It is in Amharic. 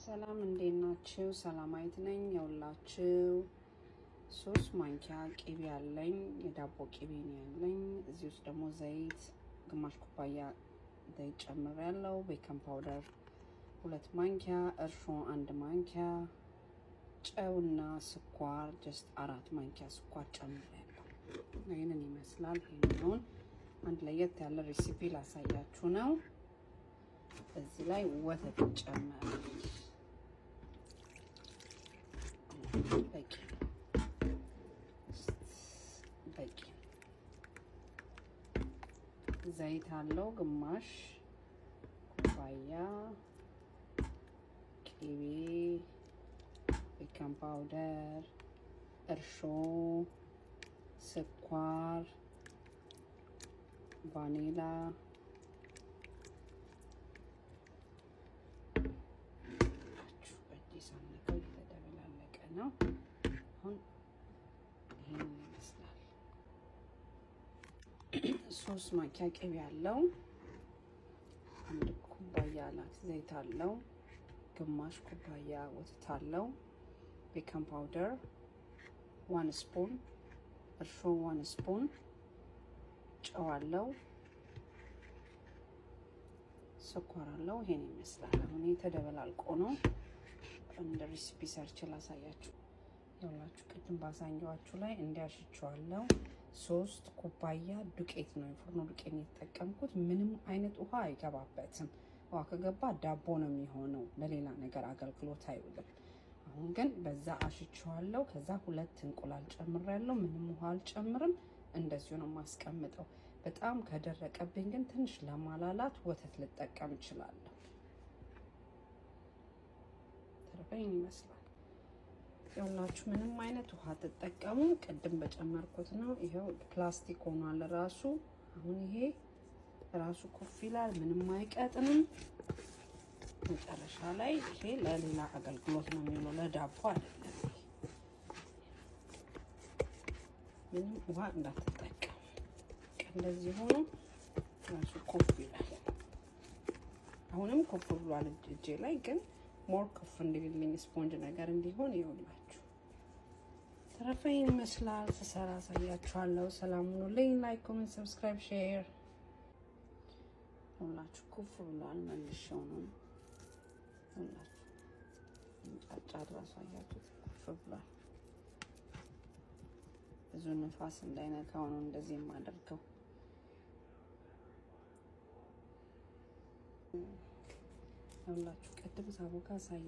ሰላም እንዴት ናችሁ? ሰላማዊት ነኝ። የውላችሁ 3 ማንኪያ ቂቤ ያለኝ፣ የዳቦ ቂቤ ነው ያለኝ። እዚህ ውስጥ ደግሞ ዘይት ግማሽ ኩባያ ዘይት ጨምሬያለሁ። Baking powder 2 ማንኪያ፣ እርሾ 1 ማንኪያ፣ ጨውና ስኳር just 4 ማንኪያ ስኳር ጨምሬያለሁ። ይህንን ይመስላል። ይህንን አንድ ለየት ያለ recipe ላሳያችሁ ነው። እዚህ ላይ ወተት ይጨመራል። በቂ በቂ ዘይት አለው፣ ግማሽ ኩባያ ቅቤ፣ baking powder፣ እርሾ፣ ስኳር፣ ቫኒላ። በእጄ ሳነካው እየተደበላለቀ ነው። አሁን ይህን ይመስላል። 3 ማንኪያ ቅቤ አለው። 1 ኩባያ ዘይት አለው። ግማሽ ኩባያ ወተት አለው። Baking powder 1 spoon፣ እርሾ 1 spoon፣ ጨው አለው። ስኳር አለው። ይሄን ይመስላል። አሁን የተደበላልቆ ነው። እንደ recipe ሰርቼ ላሳያችሁ። ይኸውላችሁ ቅድም ባሳየኋችሁ ላይ እንዲያሽቸዋለሁ። 3 ኩባያ ዱቄት ነው፣ የፍርኖ ዱቄት ነው የተጠቀምኩት። ምንም አይነት ውሃ አይገባበትም። ውሃ ከገባ ዳቦ ነው የሚሆነው፣ ለሌላ ነገር አገልግሎት አይውልም። አሁን ግን በዛ አሽቸዋለሁ። ከዛ ሁለት እንቁላል ጨምሬያለሁ። ምንም ውሃ አልጨምርም። እንደዚሁ ነው የማስቀምጠው። በጣም ከደረቀብኝ ግን ትንሽ ለማላላት ወተት ልጠቀም እችላለሁ። ተረፈኝ ይመስላል። ይኸውላችሁ ምንም አይነት ውሃ ትጠቀሙ። ቅድም በጨመርኩት ነው። ይኸው ፕላስቲክ ሆኗል ራሱ። አሁን ይሄ ራሱ ኩፍ ይላል፣ ምንም አይቀጥንም። መጨረሻ ላይ ይሄ ለሌላ አገልግሎት ነው የሚውለው፣ ለዳቦ አይደለም። ምንም ውሃ እንዳትጠቀሙ። እንደዚህ ሆኖ ራሱ ኩፍ ይላል። አሁንም ኩፍ ብሏል እጄ ላይ፣ ግን more ኩፍ እንዲልልኝ ስፖንጅ ነገር እንዲሆን ይኸውላችሁ ተረፈኝ ይመስላል። ስሰራ አሳያችኋለሁ። ሰላም ሁኑልኝ። Like፣ comment፣ subscribe፣ share። ይኸውላችሁ ኩፍ ብሏል። መልሼው ነው፣ ይኸውላችሁ እንጫጫ እራሱ አያችሁት፣ ኩፍ ብሏል። ብዙ ንፋስ እንዳይነካው ነው እንደዚህ የማደርገው። ይኸውላችሁ ቅድም ሳቦካ ሳይ